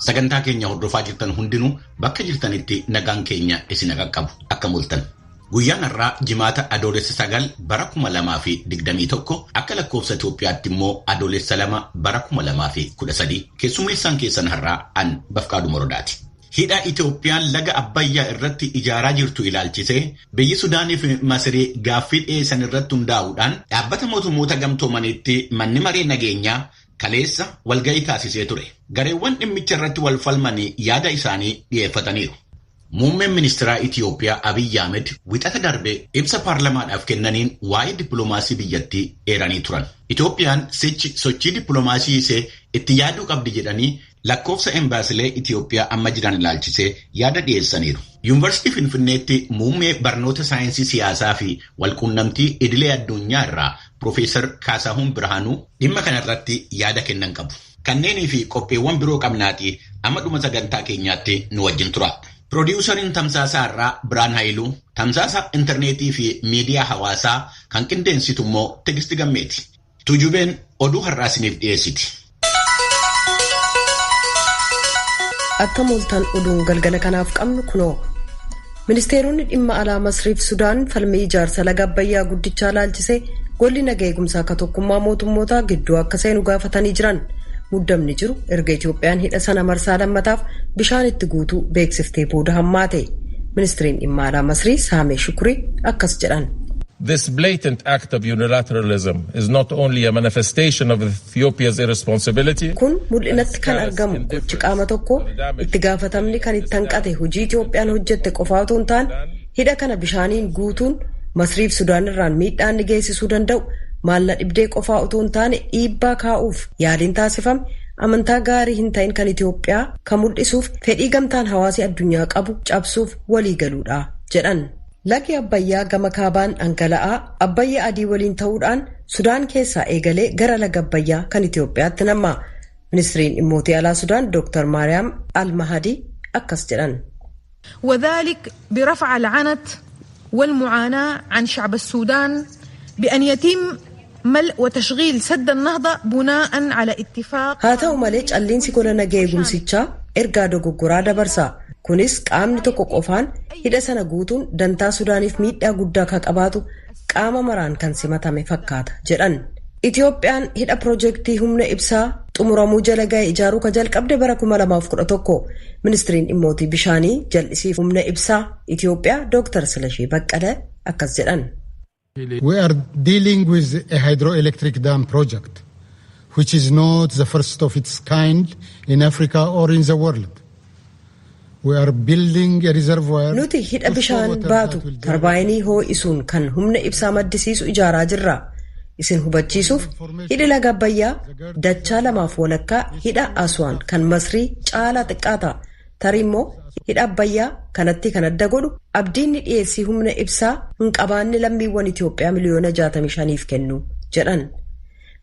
Sagantaa keenya hordofaa jirtan hundinuu bakka jirtanitti nagaan keenya isin qaqqabu akkam ooltan. Guyyaan har'aa Jimaata, Adoolessa 9 bara 2021, akka lakkoofsa Itoophiyaatti immoo Adoolessa 2 bara 2013. Keessummeessaan keessan har'aa an Bafqaaduu Morodaati. Hidha Itoophiyaan laga Abbayyaa irratti ijaaraa jirtu ilaalchisee biyyi Sudaanii fi Masirii gaaffii dhiyeessan irratti hundaa'uudhaan Dhaabbata Mootummoota Gamtoomaniitti manni maree nageenyaa kaleessa walga'ii taasisee ture. Gareewwan dhimmicha irratti wal falmanii yaada isaanii dhiyeeffataniiru. Muummeen ministeeraa Itiyoophiyaa Abiyyi Ahmed Wixata darbe ibsa paarlamaadhaaf kennaniin waa'ee dippiloomaasii biyyattii eeranii turan. Itoophiyaan sichi sochii dippiloomaasii ishee itti yaaduu qabdi jedhanii lakkoofsa embaasilee Itiyoophiyaa amma jiran ilaalchisee yaada dhiyeessaniiru. Yuunivarsiitii Finfinneetti muummee barnoota saayinsii siyaasaa fi walquunnamtii idilee addunyaa irraa Piroofeesar Kaasahuun Birhaanuu dhimma kanarratti yaada kennan qabu. Kanneenii fi qopheewwan biroo qabnaatii amma dhuma sagantaa keenyaatti nu wajjin tura. Piroodiwusariin tamsaasaa irraa Biraan Haayiluu, tamsaasa intarneetii fi miidiyaa hawaasaa kan qindeensitu immoo Tigisti Gammeeti. Tuujubeen oduu har'aa isiniif dhiyeessiti. Akkam ooltan. Oduun galgala kanaaf qabnu kunoo. Ministeeronni dhimma alaa Masriif Sudaan falmii ijaarsa laga Abbayyaa guddichaa laalchisee golli naga eegumsaa akka Tokkummaa Mootummootaa gidduu akka seenu gaafatanii jiran. Muddamni jiru erga Itoophiyaan hidha sana marsaa lammataaf bishaan itti guutuu beeksiftee booda hammaate. Ministiriin dhimma alaa Masrii Saamee Shukurii akkas jedhan. This blatant act of unilateralism is not only a manifestation of Ethiopia's irresponsibility. Kun mul'inatti kan argamu gochi qaama tokko itti gaafatamni kan itti hanqate hojii Itoophiyaan hojjette qofaa otoo hin taane, hidha kana bishaaniin guutuun Masriif Sudaan irraan miidhaan ni geessisuu danda'u maalla dhibdee qofaa otoo hin taane, dhiibbaa kaa'uuf yaaliin taasifame amantaa gaarii hin ta'in kan Itoophiyaa kan mul'isuuf fedhii gamtaan hawaasi addunyaa qabu cabsuuf walii galuudha jedhan. Lagi Abbayyaa gama kaabaan dhangala'aa Abbayyaa Adii waliin ta'uudhaan Sudaan keessaa eegalee gara laga Abbayyaa kan Itoophiyaatti namma. Ministiriin dhimmoota alaa Sudaan Dr. Maariyaam Al-Mahadii akkas jedhan. وذلك برفع العنت والمعاناة عن شعب السودان بأن يتم ملء وتشغيل سد النهضة بناء على اتفاق Haa ta'u malee, calliinsi gola nagaa eegumsichaa ergaa dogoggoraa dabarsa. Kunis qaamni tokko qofaan hidha sana guutuun dantaa Sudaaniif miidhaa guddaa kan qabaatu qaama maraan kan simatame fakkaata jedhan. Itoophiyaan hidha piroojeektii humna ibsaa xumuramuu jala ga'e ijaaruu ka jalqabde bara 2011. Ministiriin dhimmootii bishaanii, jal'isii, humna ibsaa Itoophiyaa Dr. Silashii Baqqalee akkas jedhan. We are dealing with a hydroelectric dam project, which is not the first of its kind in Africa or in the world. We are building a reservoir. Nuti hidha bishaan baatu tarbaayinii hoo'isuun kan humna ibsaa maddisiisu ijaaraa jirra. Isin hubachiisuuf, hidhi laga Abbayyaa dachaa lamaaf walakkaa hidha Aswaan kan Masrii caalaa xiqqaata. Tarii immoo hidha Abbayyaa kanatti kan adda godhu abdiinni dhiyeessii humna ibsaa hin qabaanne lammiiwwan Itoophiyaa miliyoona 65f kennu jedhan.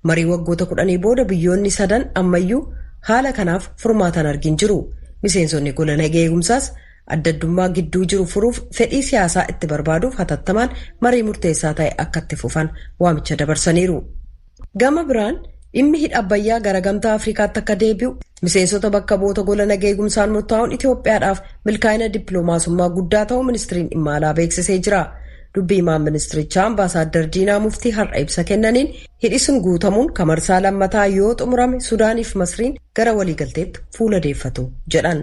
Marii waggoota 10 booda biyyoonni sadan ammayyuu haala kanaaf furmaatan argin jiru. Miseensonni gola nagaa eegumsaas adda addummaa gidduu jiru furuuf fedhii siyaasaa itti barbaaduuf hatattamaan marii murteessaa ta'e akka itti fufan waamicha dabarsaniiru. Gama biraan, dhimmi hidha Abbayyaa gara Gamtaa Afrikaatti akka deebi'u miseensota bakka bu'oota gola nagaa eegumsaan murtaa'uun Itoophiyaadhaaf milkaa'ina dippiloomaasummaa guddaa ta'uu ministiriin dhimma alaa beeksisee jira. Dubbii himaan ministirichaa Ambaasaaddar Diinaa Muftii har'a ibsa kennaniin, hidhi sun guutamuun kamarsaa lammataa yoo xumurame Sudaaniif Masriin gara waliigalteetti fuula deeffatu jedhan.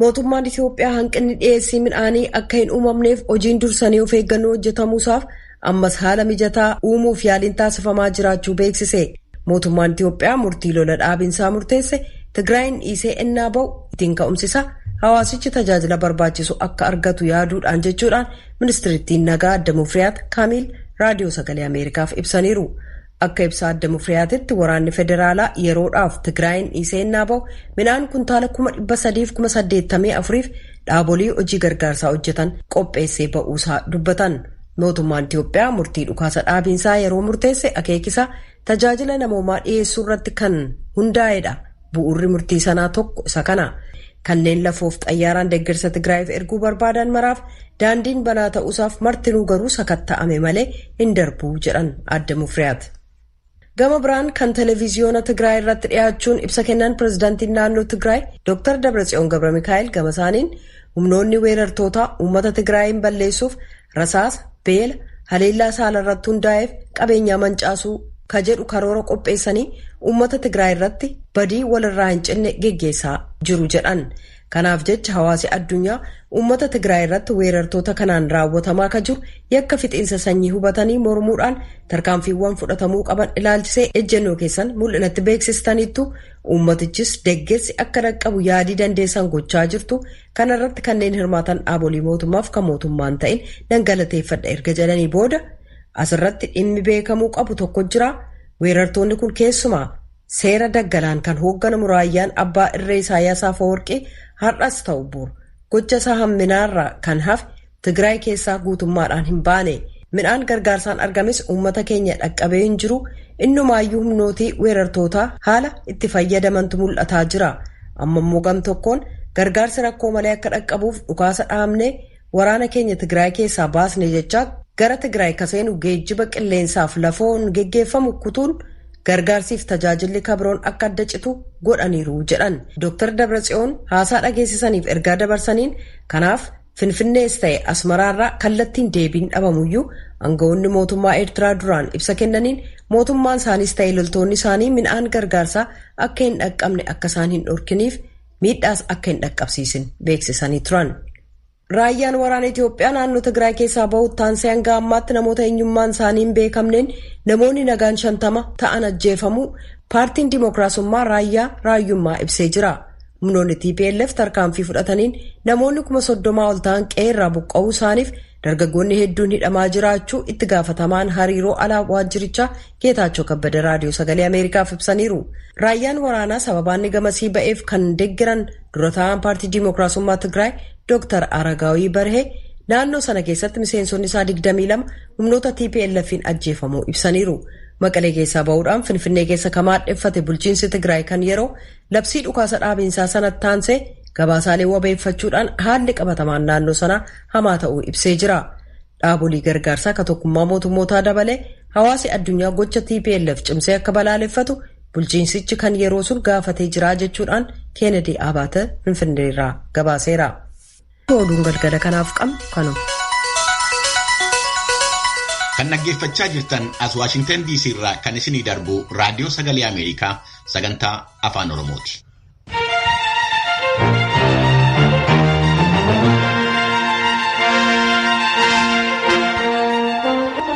Mootummaan Itoophiyaa hanqinni dhiyeessii midhaanii akka hin uumamneef hojiin dursanii of eeggannoo hojjetamuusaaf ammas haala mijataa uumuuf yaaliin taasifamaa jiraachuu beeksise. Mootummaan Itoophiyaa murtii lola dhaabinsaa murteesse Tigraayin dhiisee ennaa ba'u ittiin ka'umsisa hawaasichi tajaajila barbaachisu akka argatu yaaduudhaan jechuudhaan ministirittiin nagaa adda Mufriyaat Kaamiil Raadiyoo Sagalee Ameerikaaf ibsaniiru. Akka ibsa adda Mufriyaatitti, waraanni federaalaa yeroodhaaf Tigraayin dhiisee ennaa ba'u midhaan kuntaala 384,000 dhaabolee hojii gargaarsaa hojjetan qopheessee ba'uusaa dubbatan. Mootummaan Itoophiyaa murtii dhukaasa dhaabiinsaa yeroo murteesse akeekisa tajaajila namoomaa dhiyeessuu irratti kan hundaa'edha. Bu'uurri murtii sanaa tokko isa kana. Kanneen lafoof xayyaaraan deeggarsa Tigraayiif erguu barbaadan maraaf daandiin banaa ta'uusaaf martinuu garuu sakatta'ame malee hin darbuu jedhan adda Mufriyaat. Gama biraan kan televiziyoona Tigraay irratti dhiyaachuun ibsa kennan pirezidaantiin naannoo Tigraay Dr. Dabratsiyoon Gabra Mikaa'el gama isaaniin humnoonni weerartootaa uummata Tigraayin balleessuuf rasaasa, beela, haleellaa saala irratti hundaa'eef qabeenyaa mancaasuu ka jedhu karoora qopheessanii uummata Tigraay irratti badii walirraa hin cinne geggeessaa jiru jedhan. Kanaaf jecha hawaasi addunyaa uummata Tigraay irratti weerartoota kanaan raawwatamaa ka jiru yakka fixiinsa sanyii hubatanii mormuudhaan tarkaanfiiwwan fudhatamuu qaban ilaalchisee ejjennoo keessan mul'inatti beeksistaniittu uummatichis deeggarsi akka dhaqqabu yaadii dandeessan gochaa jirtu. Kana irratti kanneen hirmaatan dhaabolee mootummaaf kan mootummaan ta'in nan galateeffadha erga jedhanii booda asirratti dhimmi beekamuu qabu tokko jira. Weerartoonni kun keessumaa seera daggalaan kan hoogganamu raayyaan abbaa irree Isaayyaas Afeworqii har'as ta'u bor gocha isaa hamminaarraa kan hafe Tigraay keessaa guutummaadhaan hin baane. Midhaan gargaarsaan argames uummata keenya dhaqqabee hin jiru. Innumaayyuu humnootii weerartootaa haala itti fayyadamantu mul'ataa jira. Amma immoo gam tokkoon gargaarsi rakkoo malee akka dhaqqabuuf dhukaasa dhaabnee waraana keenya Tigraay keessaa baasne jechaa gara Tigraay kaseenu geejjiba qilleensaaf lafoon geggeeffamu kutuun gargaarsiif tajaajilli kabroon akka adda citu godhaniiru jedhan. Dr. Dabratsiyoon haasaa dhageessisaniif ergaa dabarsaniin kanaaf Finfinnees ta'e Asmaraarraa kallattiin deebiin dhabamuyyuu aangawoonni mootummaa Eertiraa duraan ibsa kennaniin mootummaan isaaniis ta'e loltoonni isaanii midhaan gargaarsaa akka hin dhaqqabne akka isaan hin dhorkiniif miidhaas akka hin dhaqqabsiisin beeksisanii turan. Raayyaan waraana Itoophiyaa naannoo Tigraay keessaa bahutti taansee hanga ammaatti namoota eenyummaan isaanii hin beekamneen namoonni nagaan 50 ta'an ajjeefamuu paartiin Dimookiraasummaa Raayyaa Raayyummaa ibsee jira. Humnoonni TPLF tarkaanfii fudhataniin namoonni 30,000 ol ta'an qe'ee irraa buqqa'uu isaaniif dargaggoonni hedduun hidhamaa jiraachuu itti gaafatamaan hariiroo alaa waajjirichaa Geetaachoo Kabbada Raadiyoo Sagalee Ameerikaaf ibsaniiru. Raayyaan waraanaa sababaanni gamasii ba'eef kan deeggaran dura taa'an paartii Dimookiraasummaa Tigraay Dr. Aragaawii Barhee naannoo sana keessatti miseensonni isaa 22 humnoota TPLF'n ajjeefamuu ibsaniiru. Maqalee keessaa ba'uudhaan Finfinnee keessa kan maadheffate bulchiinsi Tigraay kan yeroo labsii dhukaasa dhaabiinsaa sanatti taansee gabaasaalee wabeeffachuudhaan haalli qabatamaan naannoo sanaa hamaa ta'uu ibsee jira. Dhaabolee gargaarsaa ka tokkummaa mootummootaa dabalee hawaasi addunyaa gocha TPLF cimsee akka balaaleffatu bulchiinsichi kan yeroo sun gaafatee jira jechuudhaan Keenedi Abaate Finfinneerraa gabaaseera. Oduun galgala kanaaf qabnu kanuma. Kan dhaggeeffachaa jirtan as Waashingtan DC irraa kan isinii darbu Raadiyoo Sagalee Ameerikaa sagantaa Afaan Oromooti.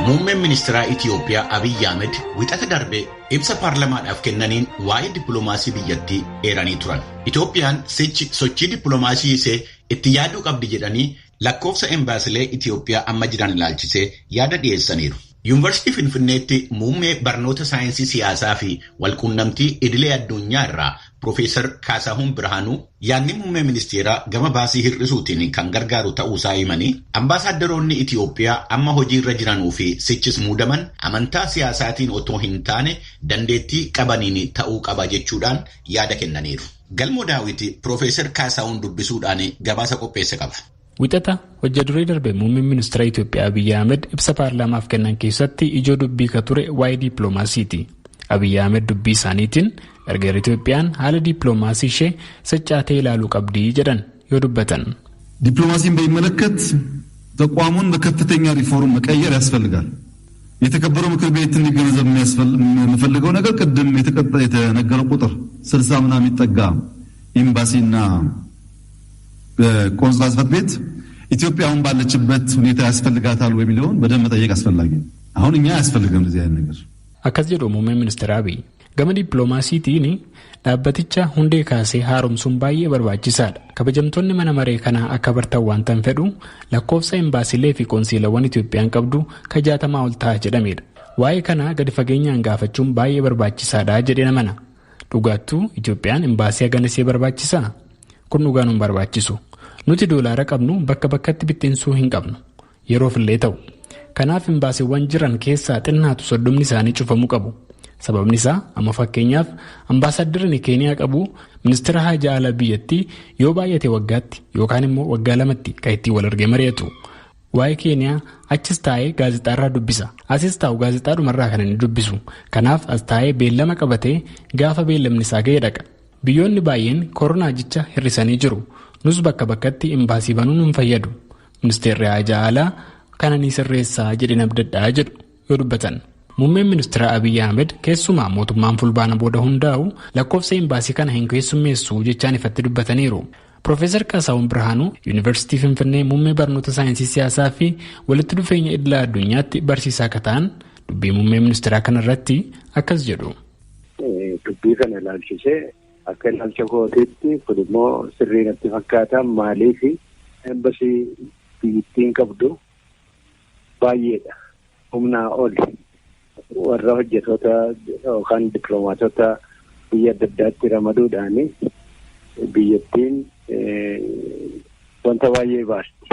Muummeen ministeeraa Itiyoophiyaa Abiyyi Ahmed wixata darbe ibsa paarlamaadhaaf kennaniin waa'ee dippiloomaasii biyyattii eeranii turan. Itiyoophiyaan sichi sochii dippiloomaasii ishee itti yaaduu qabdi jedhanii lakkoofsa embaasilee Itiyoophiyaa amma jiran ilaalchisee yaada dhiyeessaniiru. Yuunivarsiitii Finfinneetti muummee barnoota saayinsii siyaasaa fi walquunnamtii idilee addunyaa irraa Piroofeesar Kaasahuun Birhaanuu yaadni muummee ministeeraa gama baasii hir'isuutiin kan gargaaru ta'uusaa himanii ambaasaaddoroonni Itiyoophiyaa amma hojiirra jiranuu fi sichis muudaman amantaa siyaasaatiin otoo hin taane dandeettii qabaniin ta'uu qaba jechuudhaan yaada kennaniiru. Galmoo Daawiti Piroofeesar Kaasahuun dubbisuudhaan gabaasa qopheesse qaba. Wixata hojja duree darbe muummeen ministeera Itiyoophiyaa Abiyyi Ahmed ibsa paarlaamaaf kennan keessatti ijoo dubbii ka ture waa'ee dippiloomaasiiti. Abiyyi Ahmed dubbii isaaniitiin erga Itiyoophiyaan haala dippiloomaasii ishee saccaatee ilaaluu qabdii jedhan yoo dubbatan. ዲፕሎማሲን በሚመለከት ተቋሙን በከፍተኛ ሪፎርም መቀየር ያስፈልጋል። የተከበረው ምክር ቤት እንዲገነዘብ የምፈልገው ነገር ቅድም የተነገረው ቁጥር 60 ምናምን የሚጠጋ ኤምባሲና ቆንስላ ጽሕፈት ቤት ኢትዮጵያ አሁን ባለችበት ሁኔታ ያስፈልጋታል ወይ የሚለውን በደንብ መጠየቅ አስፈላጊ ነው። አሁን እኛ አያስፈልግም እንደዚህ አይነት ነገር። Akkas jedhu muummeen ministeera Abiy. Gama dippiloomaasiitiin dhaabbaticha hundee kaasee haaromsuun baay'ee barbaachisaadha. Kabajamtoonni mana maree kanaa akka bartan waan tan fedhu lakkoofsa embaasilee fi qoonsiilawwan Itiyoophiyaan qabdu ka 60 ol ta'a jedhamedha. Waa'ee kanaa gadi fageenyaan gaafachuun baay'ee barbaachisaadha jedhee namana. Dhugaattuu Itiyoophiyaan embaasii haganasee barbaachisaa? Kun dhugaan hin barbaachisu. Nuti doolaara qabnu bakka bakkatti bittinsuu hin qabnu. Yeroof illee ta'u. Kanaaf embaasiiwwan jiran keessaa xinnaatu 30 isaanii cufamuu qabu. Sababni isaa amma fakkeenyaaf ambaasaaddarri Keeniyaa qabu ministeera haajaa alaa biyyattii yoo baay'ate waggaatti yookaan immoo waggaa lamatti kan ittiin wal argee mari'atu. Waa'ee Keeniyaa achis taa'ee gaazexaarraa dubbisa. Asis taa'u gaazexaadhumarraa kan inni dubbisu. Kanaaf as taa'ee beellama qabatee gaafa beellamni isaa ga'e dhaqa. Biyyoonni baay'een koronaa jecha hir'isanii jiru. Nus bakka bakkatti imbaasii banuun hin fayyadu. Ministeerri Haajaa Alaa kana ni sirreessaa jedheen abdadhaa jedhu yoo dubbatan. Muummeen ministeera Abiyyi Ahmed keessumaa mootummaan fulbaana booda hundaa'u lakkoofsa imbaasii kana hin keessummeessu jechaan ifatti dubbataniiru. Profeesar Kaasaawun Birhaanuu Yuunivarsiitii Finfinnee muummee barnoota saayinsii siyaasaa fi walitti dhufeenya idila addunyaatti barsiisaa akka ta'an dubbii muummee ministeeraa kanarratti akkas jedhu. Dubbii kana ilaalchisee akka ilaalcha kootiitti kun immoo sirrii natti fakkaata. Maaliif embasii biyyattiin qabdu baay'eedha. Humnaa ol warra hojjetoota yookaan dippiloomaatota biyya adda addaatti ramaduudhaan biyyattiin wanta baay'ee baasti.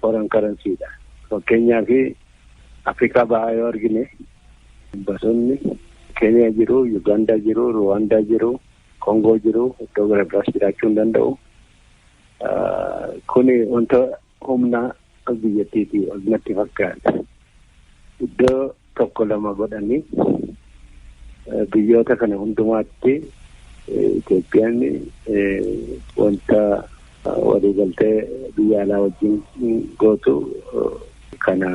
Foreign currency'dha. Fakkeenyaaf Afrikaa bahaa yoo argine embasoonni Keeniyaa jiru, Yugaandaa jiru, Ruwaandaa jiru, Koongoo jiru, iddoo gara biraas jiraachuu hin danda'u. Kuni wanta humna biyyattiitii ol natti fakkaata. Iddoo tokko lama godhanii biyyoota kana hundumaatti Itoophiyaan wanta waliigaltee biyya alaa wajjin gootu kana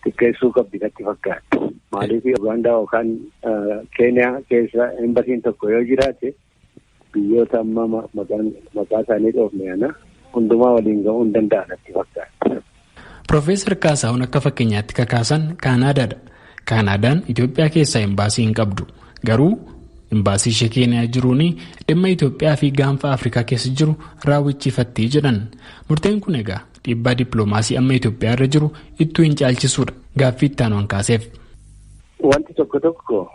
xiqqeessuu qabdi natti fakkaata. Maaliif Ugaandaa yookaan Keeniyaa keessa embasiin tokko yoo jiraate biyyoota amma maqaa isaanii dhoofne ana hundumaa waliin ga'uu hin danda'an natti fakkaata. Profeesar Kaasaawun akka fakkeenyaatti kakaasan Kaanaadaadha. Kaanaadaan Itoophiyaa keessaa imbaasii hin qabdu. Garuu imbaasii ishee Keeniyaa jiruun dhimma Itoophiyaa fi gaanfa Afrikaa keessa jiru raawwachiifatti jedhan. Murteen kun egaa dhiibbaa dippiloomaasii amma Itoophiyaa irra jiru ittuu hin caalchisuudha. Gaaffii itti aanu kaaseef. Wanti tokko tokko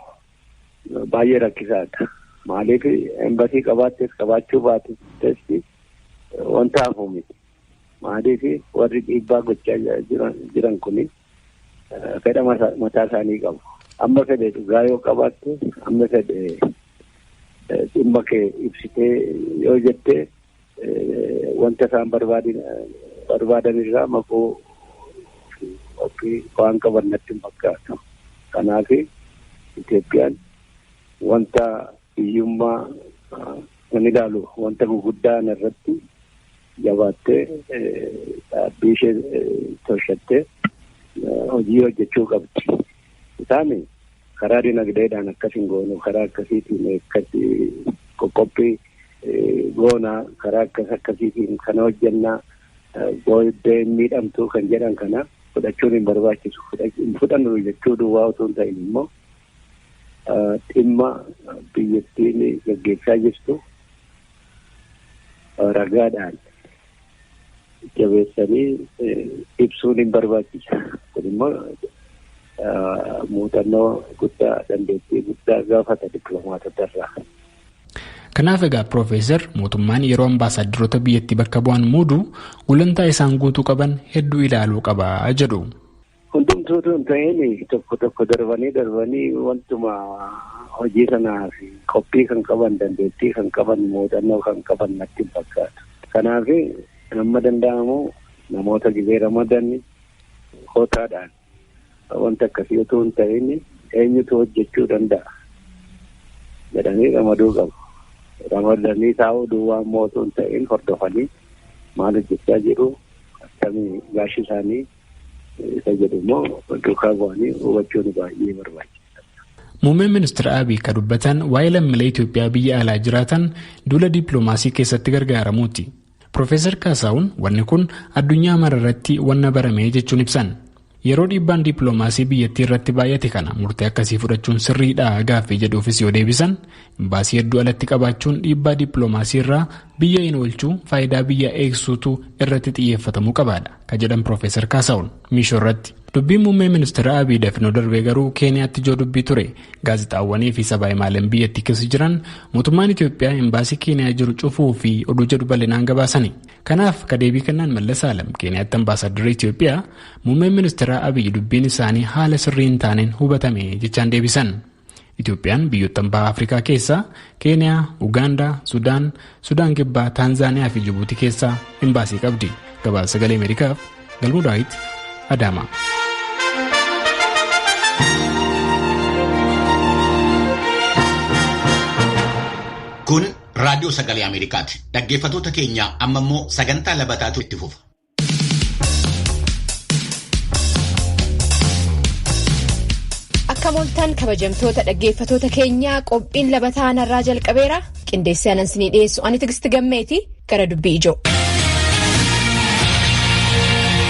baay'ee rakkisaadha. Maaliif embasii qabaattees qabaachuu baattees wanta hafu miti. Maaliif warri dhiibbaa gochaa jiran kun fedha mataa isaanii qabu. Amma fedhe dhugaa yoo qabaatte, amma fedhe dhimma kee ibsitee yoo jette wanta isaan barbaadan irraa maquu ofii waan qaban natti hin fakkaatu. Kanaaf Itoophiyaan wanta hiyyummaa kan ilaalu wanta guguddaa irratti jabaattee dhaabbii ishee tolchattee hojii hojjechuu qabdi. Isaan karaa dinagdeedhaan akkas hin goonu, karaa akkasiitiin akkasii qoqqophii goonaa, karaa akkas akkasiitiin kana hojjennaa booddee miidhamtuu kan jedhan kana fudhachuun hin barbaachisu. Hin fudhannu jechuu duwwaa otoo hin ta'in immoo dhimma biyyattiin gaggeessaa jirtu ragaadhaan jabeessanii ibsuun hin barbaachisa. Kun immoo muuxannoo guddaa dandeettii guddaa gaafata dippiloomaatota irraa. Kanaaf egaa Piroofeesar mootummaan yeroo ambaasaadarota biyyattii bakka bu'an muudu gulantaa isaan guutuu qaban hedduu ilaaluu qaba jedhu. Hundumtuutu hin ta'in tokko tokko darbanii wantuma hojii sanaaf qophii kan qaban dandeettii kan qaban muuxannoo kan qaban natti hin fakkaatu. Kanaaf amma danda'amu namoota gizee ramadan kootaadhaan wanta akkasii otoo hin ta'in eenyutu hojjechuu danda'a jedhanii ramaduu qabu. Ramadanii taa'uu duwwaa immoo otoo hin ta'in hordofanii maal hojjechaa jiru akkamii gaashi isaanii isa jedhu immoo duukaa bu'anii hubachuun baay'ee barbaachisaadha. Muummeen ministeera Abiy kan dubbatan waa'ee lammiilee Itoophiyaa biyya alaa jiraatan duula dippiloomaasii keessatti gargaaramuuti. Profeesar Kaasaawun wanni kun addunyaa mara irratti wanna barame jechuun ibsan. Yeroo dhiibbaan dippiloomaasii biyyattii irratti baay'ate kana murtee akkasii fudhachuun sirriidha gaaffii jedhuufis yoo deebisan imbaasii hedduu alatti qabaachuun dhiibbaa dippiloomaasii irraa biyya hin oolchuu faayidaa biyya eegsuutu irratti xiyyeeffatamuu qabaadha kan jedhan Profeesar Kaasaawun Miishoo irratti. Dubbiin muummee ministeera Abiy Dafinoo darbee garuu Keeniyaatti ijoo dubbii ture. Gaazexaawwanii fi sabaa himaaleen biyyattii keessa jiran mootummaan Itoophiyaa imbaasii Keeniyaa jiru cufuu fi oduu jedhu bal'inaan gabaasani. Kanaaf ka deebii kennaan Mallas Alam Keeniyaatti ambaasaadarri Itoophiyaa muummeen ministeera Abiy dubbiin isaanii haala sirrii hin taaneen hubatame jechaan deebisan. Itoophiyaan biyyoota baha Afrikaa keessaa Keeniyaa, Ugaandaa, Sudaan, Sudaan Kibbaa, Taanzaaniyaa fi Jibuutii keessaa imbaasii qabdi. Gabaasa sagalee Ameerikaaf Galmuu Daawit Adaamaa. Kun raadiyoo sagalee Ameerikaati. Dhaggeeffattoota keenya amma immoo sagantaa labataatu itti fufa. Akka mooltaan kabajamtoota dhaggeeffattoota keenyaa qophiin labataa narraa jalqabeera. Qindeessee anan isinii dhiyeessu ani Tigisti Gammeeti gara dubbii ijoo.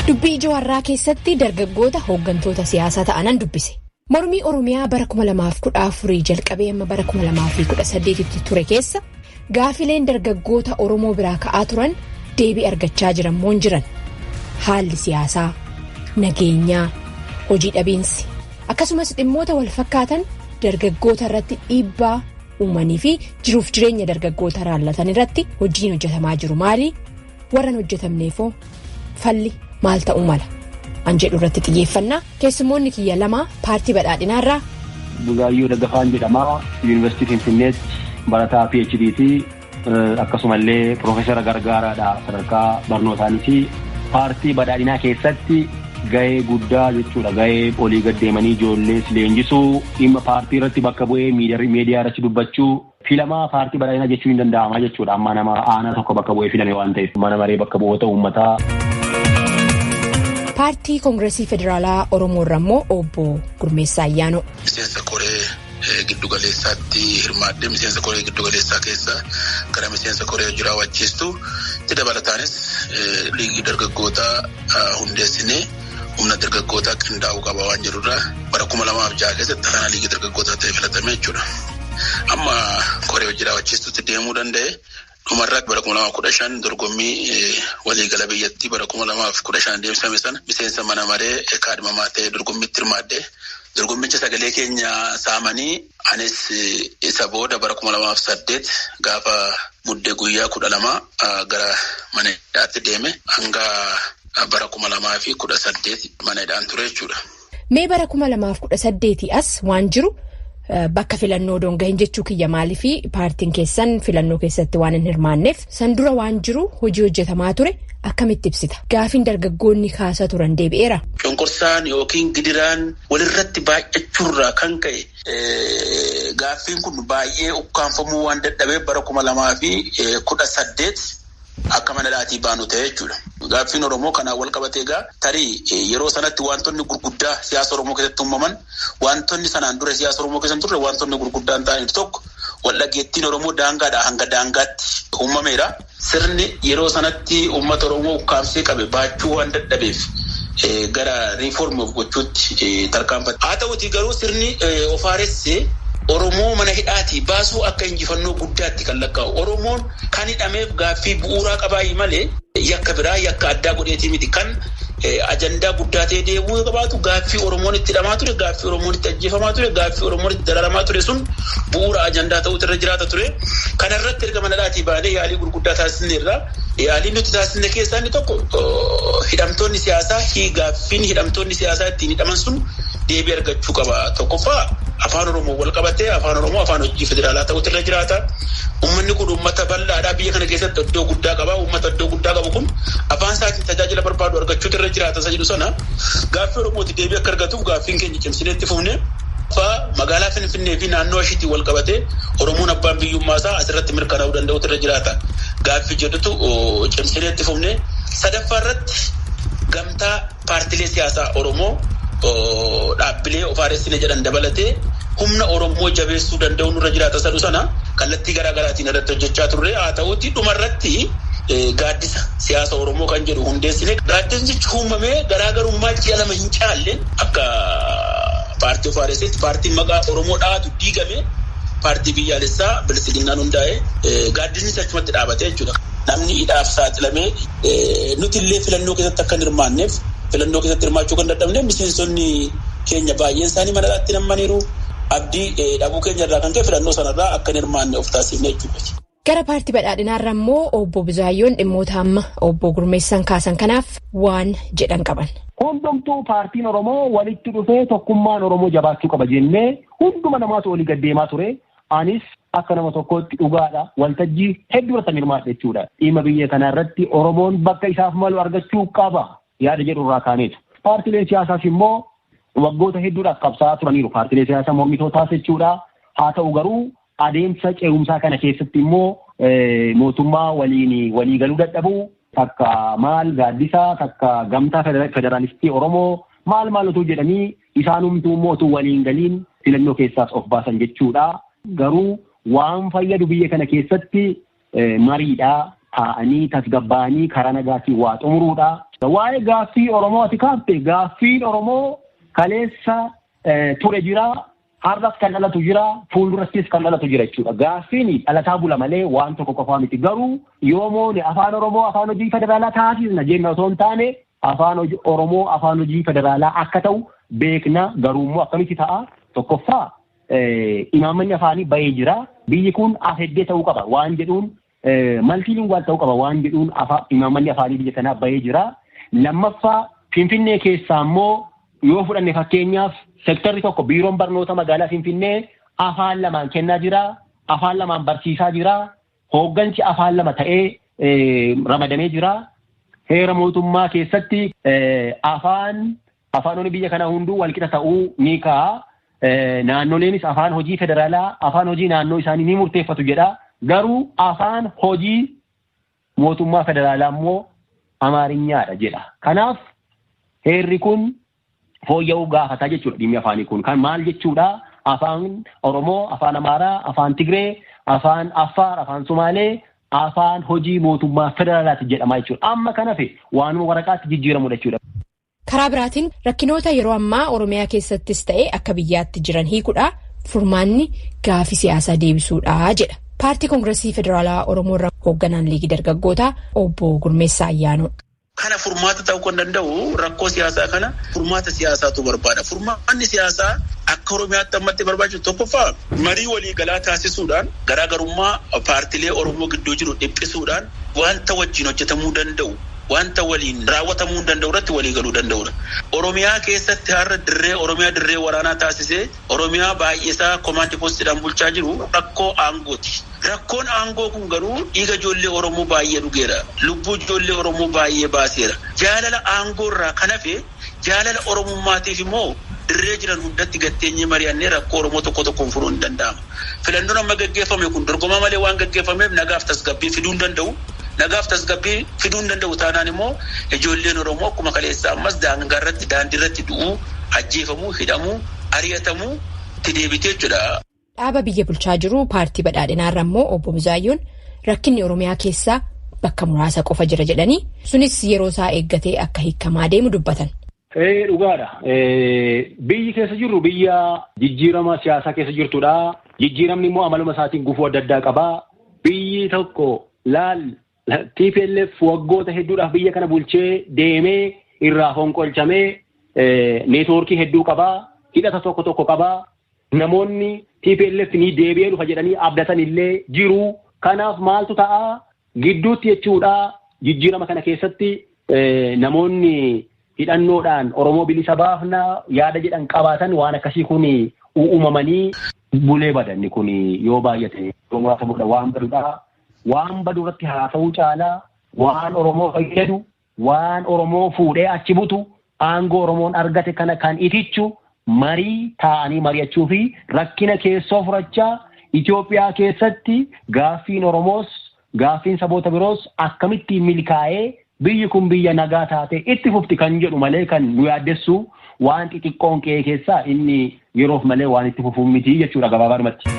Dubbii ijoo har'aa keessatti dargaggoota hooggantoota siyaasaa ta'anan dubbise. Mormii Oromiyaa bara 2014 jalqabee amma bara 2018tti ture keessa gaafileen dargaggoota Oromoo biraa ka'aa turan deebii argachaa jiran moo hin jiran? Haalli siyaasaa, nageenyaa, hojii dhabiinsi akkasumas dhimmoota wal fakkaatan dargaggoota irratti dhiibbaa uumanii fi jiruuf jireenya dargaggoota raallatan irratti hojiin hojjetamaa jiru maali? Warra hin hojjetamneefoo falli maal ta'uu mala? An jedhu irratti xiyyeeffannaa keessummoonni kiyya lama paartii badhaadhinaa irraa. Buzaayyoo Daggafaan jedhama. Yuunivarsiitii Finfinneetti barataa PhD fi akkasumallee piroofeesara gargaaraadha sadarkaa barnootaaniiti. Paartii badhaadhinaa keessatti gahee guddaa jechuudha. Gahee olii gad deemanii ijoollees leenjisuu, dhimma paartii irratti bakka bu'ee miidiyaa irratti dubbachuu filamaa paartii badhaadhinaa jechuun hin danda'ama jechuudha. Amma nama aanaa tokko bakka bu'ee filame waan ta'eef mana maree bakka bu'oota uummataa. Paartii Koongireesii Federaalaa Oromoo irraa immoo obbo Gurmeessaa Ayyaanoo. Miseensa koree giddugaleessaatti hirmaadhee miseensa koree giddugaleessaa keessa gara miseensa koree hojii raawwachiistu itti dabalataanis liigii dargaggootaa hundeessinee humna dargaggootaa qindaa'uu qaba waan jedhurraa bara 2006 keessatti aanaa liigii dargaggootaa ta'e filatame jechuudha. Amma koree hojii raawwachiistutti deemuu danda'e. Dhumarratti bara 2015 dorgommii waliigala biyyattii bara 2015 deemsifame sana miseensa mana maree kaadhimamaa ta'ee dorgommiitti hirmaadhe. Dorgommicha sagalee keenya saamanii anis isa booda bara 2008 gaafa muddee guyyaa 12 gara mana hidhaatti deeme hanga bara 2018 mana hidhaan ture jechuudha. Mee bara 2018 as waan jiru. Bakka filannoo doongahin jechuu kiyya maaliifi paartiin keessan filannoo keessatti waan hin hirmaanneef san dura waan jiru hojii hojjetamaa ture akkamitti ibsita? Gaafiin dargaggoonni kaasaa turan deebi'eera. Cunqursaan yookiin gidiraan walirratti baay'achuurraa kan ka'e gaaffiin kun baay'ee ukkaanfamuu waan dadhabeef bara 2018 akka mana dhaatii baanu ta'e jechuudha. Gaaffiin Oromoo kanaan wal qabatee egaa tarii yeroo sanatti wantoonni gurguddaa siyaasa Oromoo keessatti uumaman wantoonni sanaan dura siyaasa Oromoo keessatti turre wantoonni gurguddaan ta'aniif tokko waldhageettiin Oromoo daangaadhaa hanga daangaatti uumameera. Sirni yeroo sanatti uummata Oromoo ukkaamsee qabe baachuu waan dadhabeef gara riiformi of gochuutti tarkaanfate. Haa ta'utii garuu sirni ofaaressee Oromoo mana hidhaatii baasuu akka injifannoo guddaatti kan lakkaa'u. Oromoon kan hidhameef gaaffii bu'uuraa qabaayi malee yakka biraa yakka addaa godheetii miti kan ajandaa guddaa ta'ee deemuu qabaatu gaaffii Oromoon itti hidhamaa ture, gaaffii Oromoon itti ajjeefamaa ture, gaaffii Oromoon itti dararamaa ture sun bu'uura ajandaa ta'utu irra jiraata ture. Kanarratti erga mana hidhaatii baanee yaalii gurguddaa taasisneerra. Yaaliin nuti taasisne keessaa inni tokko hidhamtoonni siyaasaa gaaffiin hidhamtoonni siyaasaa ittiin hidhaman sun deebii argachuu qaba. Tokkoffaa afaan Oromoo wal qabatee afaan Oromoo afaan hojii federaalaa ta'utu irra jiraata. Uummanni kun uummata bal'aadhaa biyya kana keessatti iddoo guddaa qaba. Uummata iddoo guddaa qabu kun afaan isaatiin tajaajila barbaadu argachuutu irra jiraata isa jedhu sana gaaffii Oromooti deebii akka argatuuf gaaffiin keenya cimsinee itti fufne. Magaalaa Finfinnee fi naannoo ishiitiin wal qabatee Oromoon abbaan biyyummaa isaa asirratti mirkanaa'uu danda'utu irra jiraata. Gaaffii jedhutu cimsinee itti fufne. Sadaffaa irratti gamtaa paartilee siyaasaa Oromoo dhaabbilee ofaaressine jedhan dabalatee humna Oromoo jabeessuu danda'u nurra jiraata sadhu sana kallattii garaa garaatiin irratti hojjechaa turre haa ta'uuti dhumarratti gaaddisa siyaasa Oromoo kan jedhu hundeessine. Gaaddisnichi uumamee garaagarummaa ji'a lama hin caalle akka paartii ofaaressitti paartiin maqaa Oromoo dhaatu diigame paartii biyyaalessaa bilisiginnaan hundaa'e gaaddisnis achumatti dhaabate jechuudha. Namni hidhaaf saaxilamee nuti illee filannoo keessatti akka hin hirmaanneef filannoo keessatti hirmaachuu kan dadhabne miseensonni keenya baay'een isaanii mana hidhaatti nammaniiru. Abdii dhabuu keenya irraa kan ka'e filannoo sanarraa akka hin hirmaanne of taasifne jechuudha. Gara paartii badhaadhinaarra immoo obbo Buzaayyoon dhimmoota amma obbo Gurmeessaan kaasan kanaaf waan jedhan qaban. Hundumtuu paartiin Oromoo walitti dhufee tokkummaan Oromoo jabaachuu qaba jennee hunduma namaatu olii gad deemaa ture. Anis akka nama tokkootti dhugaadha. Waltajjii hedduu irratti hirmaadha jechuudha. Dhimma biyya kana irratti Oromoon bakka isaaf malu argachuu qaba. yaada jedhu irraa kaaneetu. Paartileen siyaasaas immoo waggoota hedduudhaaf qabsaa'aa turaniiru. Paartilee siyaasaa mormitootaas jechuudha. Haa ta'u garuu adeemsa ce'umsaa kana keessatti immoo mootummaa waliin waliigaluu dadhabuu, takka maal gaaddisaa, takka gamtaa federaalistii Oromoo maal maal utuu jedhanii isaanumtuu immoo utuu waliin galiin filannoo keessaas of baasan jechuudha. Garuu waan fayyadu biyya kana keessatti mariidha. Taa'anii tasgabbaa'anii karaa nagaatiin waa xumuruudha. Waa'ee gaaffii Oromoo ati kaafte, gaaffiin Oromoo kaleessa ture jira, har'as kan dhalatu jira, fuuldurattis kan dhalatu jira jechuudha. Gaaffiin dhalataa bula malee waan tokko qofaa miti. Garuu yoo moone afaan Oromoo afaan hojii federaalaa taasisna jenna osoo hin taane, afaan Oromoo afaan hojii federaalaa akka ta'u beekna. Garuu immoo akkamitti ta'a? Tokkoffaa, imaammanni afaanii bahee jira. Biyyi kun af-heddee ta'uu qaba waan jedhuun, multilingual ta'uu qaba waan jedhuun imaammanni afaanii biyya kanaa bahee jira. Lammaffaa, Finfinnee keessaa immoo yoo fudhanne, fakkeenyaaf sektarri tokko biiroon barnoota magaalaa Finfinnee afaan lamaan kennaa jira. Afaan lamaan barsiisaa jira. Hooggansi afaan lama ta'ee ramadamee jira. Heera mootummaa keessatti afaanonni biyya kanaa hunduu walqixa ta'uu ni kaa'a. Naannoleenis afaan hojii federaalaa, afaan hojii naannoo isaanii ni murteeffatu jedha. Garuu afaan hojii mootummaa federaalaa immoo Amaarinyaadha jedha. Kanaaf heerri kun fooyya'uu gaafataa jechuudha dhimmi afaanii kun. Kan maal jechuudha? Afaan Oromoo, afaan Amaaraa, afaan Tigree, afaan Affaar, afaan Sumaalee afaan hojii mootummaa federaalaati jedhama jechuudha. Amma kan hafe waanuma waraqaatti jijjiiramudha jechuudha. Karaa biraatiin rakkinoota yeroo ammaa Oromiyaa keessattis ta'e akka biyyaatti jiran hiikuudha furmaanni gaafii siyaasaa deebisuudha jedha. Paartii Koongiresii Federaalaa Oromoo irraa hoogganaan liigii dargaggootaa obbo Gurmeessaa Ayyaanoo. Kana furmaata ta'uu kan danda'u, rakkoo siyaasaa kana furmaata siyaasaatu barbaada. Furmaanni siyaasaa akka Oromiyaatti ammatti barbaachisu tokkoffaa, marii waliigalaa taasisuudhaan garaagarummaa paartilee Oromoo gidduu jiru dhiphisuudhaan wanta wajjin hojjetamuu danda'u, wanta waliin raawwatamuu danda'u irratti walii galuu danda'udha. Oromiyaa keessatti har'a dirree Oromiyaa dirree waraanaa taasisee Oromiyaa baay'eesaa command postiidhaan bulchaa jiru rakkoo aangooti. Rakkoon aangoo kun garuu dhiiga ijoollee Oromoo baay'ee dhugeera. Lubbuu ijoollee Oromoo baay'ee baaseera. Jaalala aangoo irraa kan hafe jaalala Oromummaatiif immoo dirree jiran hundatti gatteenyee mari'annee rakkoo Oromoo tokko tokkoon furuun ni danda'ama. Filannoon amma gaggeeffame kun dorgomaa malee waan gaggeeffameef nagaaf tasgabbii fiduu hin danda'u. Nagaaf tasgabbii fiduu hin danda'u taanaan immoo ijoolleen Oromoo akkuma kaleessa ammas daangaa irratti, daandii irratti du'uu, ajjeefamuu, hidhamuu, ari'atamuu itti deebitee jechuudha. Dhaaba biyya bulchaa jiru paartii badhaadhinaarra immoo obbo Buzaayyoon rakkinni Oromiyaa keessaa bakka muraasa qofa jira jedhanii, sunis yeroo isaa eeggatee akka hiikamaa deemu dubbatan. Dhugaadha. Biyyi keessa jirru biyya jijjiirama siyaasaa keessa jirtudha. Jijjiiramni immoo amaluma isaatiin gufuu adda addaa qaba. Biyyi tokko laal, TPLF waggoota hedduudhaaf biyya kana bulchee deemee irraa fonqolchamee neetwoorkii hedduu qaba. Hidhata tokko tokko qaba. Namoonni TPLF ni deebi'ee dhufa jedhanii abdatan illee jiru. Kanaaf maaltu ta'a? Gidduutti jechuudha, jijjiirama kana keessatti namoonni hidhannoodhaan Oromoo bilisa baafna yaada jedhan qabaatan waan akkasii kun uumamanii bulee badanni kun yoo baay'ate yeroo muraasa booda waan badudha. Waan badu irratti haasa'uu caalaa waan Oromoo fayyadu, waan Oromoo fuudhee achi butu, aangoo Oromoon argate kana kan itichu marii taa'anii mari'achuu fi rakkina keessoo furachaa Itoophiyaa keessatti gaaffiin Oromoos gaaffiin saboota biroos akkamittiin milkaa'ee biyyi kun biyya nagaa taate itti fufti kan jedhu malee, kan nu yaaddessu waan xixiqqoon qe'ee keessaa inni yeroof malee waan itti fufuu miti jechuudha gabaabaadhumatti.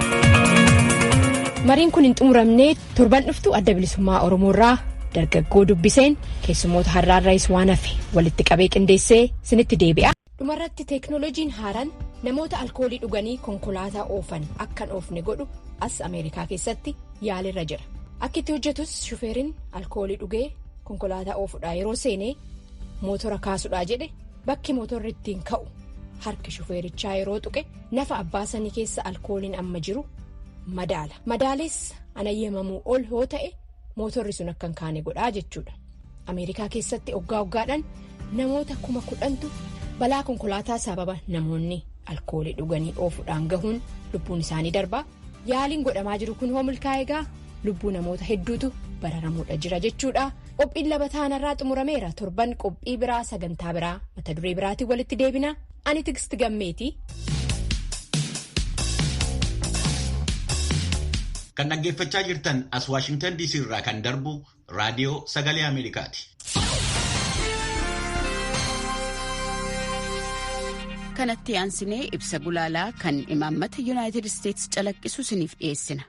Mariin kun hin xumuramne. Torban dhuftu Adda Bilisummaa Oromoo irraa dargaggoo dubbiseen keessummoota har'aarraayis waan hafe walitti qabee qindeessee sinitti deebi'a. Dhumarratti, teeknooloojiin haaraan namoota alkoolii dhuganii konkolaataa oofan akkan oofne godhu as Ameerikaa keessatti yaalirra jira. Akka itti hojjetus, shufeeriin alkoolii dhugee konkolaataa oofuudhaa yeroo seenee mootora kaasuudhaa jedhe, bakki mootorri ittiin ka'u harki shufeerichaa yeroo tuqe nafa abbaa sanii keessa alkooliin amma jiru madaala. Madaalees anayyamamuu ol yoo ta'e mootorri sun akka hin kaane godhaa jechuudha. Ameerikaa keessatti oggaa oggaadhaan namoota 10,000tu balaa konkolaataa sababa namoonni alkoolii dhuganii oofuudhaan gahuun lubbuun isaanii darbaa. Yaaliin godhamaa jiru kun hoo milkaa'ee egaa lubbuu namoota hedduutu bararamuudha jira jechuudha. Qophiin labataanarraa xumurameera. Torban qophii biraa sagantaa biraa mata duree biraatiin walitti deebina. Ani Tigist Gammeeti. Kan dhaggeeffachaa jirtan as Waashingtan DC irraa kan darbu raadiyoo sagalee Ameerikaati. Kanatti aansinee ibsa gulaalaa kan imaammata Yuunaayitid Isteetsi calaqqisu isiniif dhiyeessina.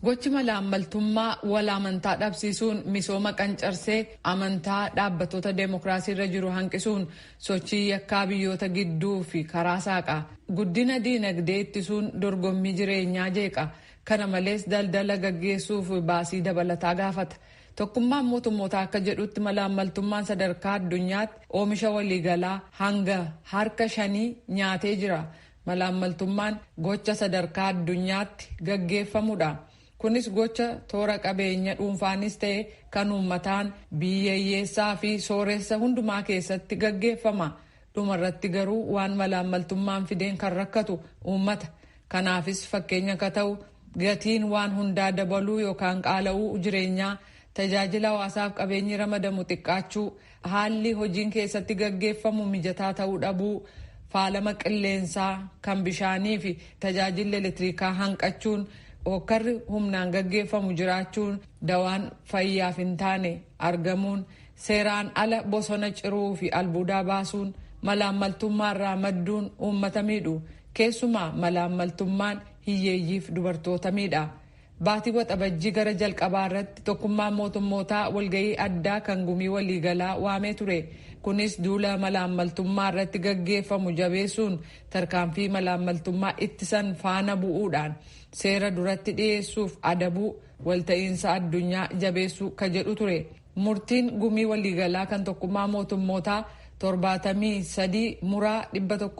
Gochi malaammaltummaa wal amantaa dhabsiisuun misooma qancarsee amantaa dhaabbattoota deemokiraasii irra jiru hanqisuun sochii yakkaa biyyoota gidduu fi karaa saaqa. Guddina diinagdee ittisuun dorgommii jireenyaa jeeqa. Kana malees daldala gaggeessuuf baasii dabalataa gaafata. Tokkummaan mootummoota akka jedhutti malaammaltummaan sadarkaa addunyaatti oomisha waliigalaa hanga harka 5 nyaatee jira. Malaammaltummaan gocha sadarkaa addunyaatti gaggeeffamudha. Kunis gocha toora qabeenya dhuunfaanis ta'e kan uummataan biyyeeyyeessaa fi sooressa hundumaa keessatti gaggeeffama. Dhumarratti garuu waan malaammaltummaan fideen kan rakkatu uummata. Kanaafis fakkeenya akka ta'u gatiin waan hundaa dabaluu yookaan qaala'uu jireenyaa, tajaajila hawaasaaf qabeenyi ramadamu xiqqaachuu, haalli hojiin keessatti gaggeeffamu mijataa ta'uu dhabuu, faalama qilleensaa kan bishaanii fi tajaajilli elektirikaa hanqachuun, hokkarri humnaan gaggeeffamu jiraachuun, dawaan fayyaaf hin taane argamuun, seeraan ala bosona ciruu fi albuudaa baasuun malaammaltummaarraa madduun uummata miidhu. Keessumaa malaammaltummaan hiyyeeyyiif dubartoota miidha. Baatii waxabajjii gara jalqabaa irratti tokkummaan mootummootaa walgahii addaa kan gumii waliigalaa waamee ture. Kunis duula malaammaltummaa irratti gaggeeffamu jabeessuun tarkaanfii malaammaltummaa ittisan faana bu'uudhaan seera duratti dhiyeessuuf adabuu walta'iinsa addunyaa jabeessuu ka jedhu ture. Murtiin gumii waliigalaa kan tokkummaa mootummootaa 73 muraa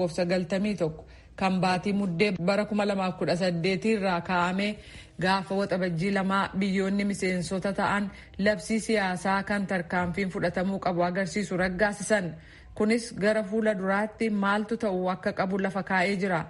191 kan baatii muddee bara 2018 irraa kaa'amee gaafa waxabajjii 2 biyyoonni miseensota ta'an labsii siyaasaa kan tarkaanfiin fudhatamuu qabu agarsiisu raggaasisan. Kunis gara fuula duraatti maaltu ta'uu akka qabu lafa kaa'ee jira.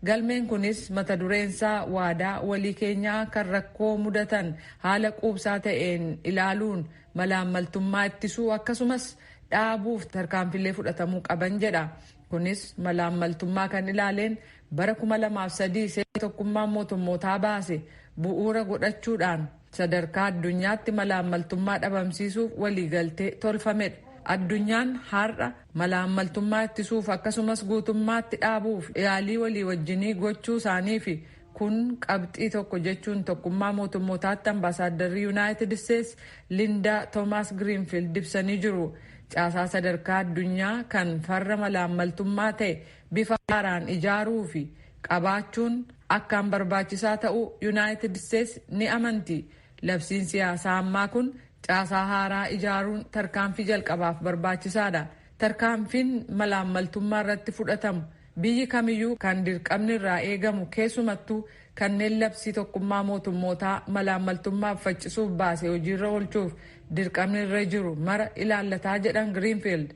Galmeen kunis mata dureensaa waadaa walii keenyaa kan rakkoo mudatan haala quubsaa ta'een ilaaluun malaammaltummaa ittisuu akkasumas dhaabuuf tarkaanfilee fudhatamuu qaban jedha. Kunis malaammaltummaa kan ilaaleen bara 2003 seera tokkummaan mootummootaa baase bu'uura godhachuudhaan sadarkaa addunyaatti malaammaltummaa dhabamsiisuuf waliigaltee tolfamedha. Addunyaan har'a malaammaltummaa ittisuuf akkasumas guutummaatti dhaabuuf yaalii walii wajjinii gochuu isaanii fi kun qabxii tokko jechuun tokkummaa mootummootaatti ambaasaaddarri Yuunaayitid Isteetsi Lindaa Toomaas Giriinfiild ibsanii jiru. Caasaa sadarkaa addunyaa kan farra malaammaltummaa ta'e bifa haaraan ijaaruu fi qabaachuun akkaan barbaachisaa ta'uu Yuunaayitid Isteetsi ni amanti. Labsiin siyaasaa ammaa kun caasaa haaraa ijaaruun tarkaanfii jalqabaaf barbaachisaadha. Tarkaanfiin malaammaltummaa irratti fudhatamu biyyi kamiyyuu kan dirqamni irraa eegamu keessumattuu kanneen labsii tokkummaa mootummootaa malaammaltummaaf faccisuuf baase hojiirra oolchuuf dirqamni irra jiru mara ilaallataa jedhan Giriinfiild.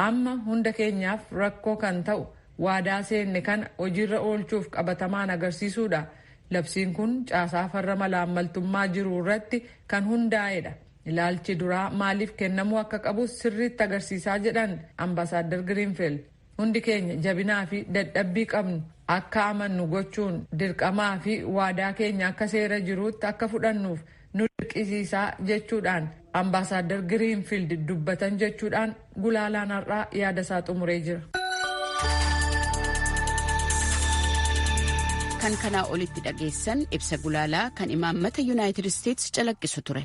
Amma hunda keenyaaf rakkoo kan ta'u waadaa seenne kana hojiirra oolchuuf qabatamaan agarsiisuudha. Labsiin kun caasaa farra malaammaltummaa jiru irratti kan hundaa'edha. Ilaalchi duraa maaliif kennamuu akka qabu sirriitti agarsiisaa jedhan ambaasaadar Giriinfiild. Hundi keenya jabinaa fi dadhabbii qabnu akka amannu gochuun dirqamaa fi waadaa keenya akka seera jiruutti akka fudhannuuf nu dirqisiisaa jechuudhaan ambaasaadar Giriinfiild dubbatan jechuudhaan gulaalaan har'aa yaada isaa xumuree jira. Kan kanaa olitti dhageessan ibsa gulaalaa kan imaammata Yuunaayitid Isteetsi calaqqisu ture.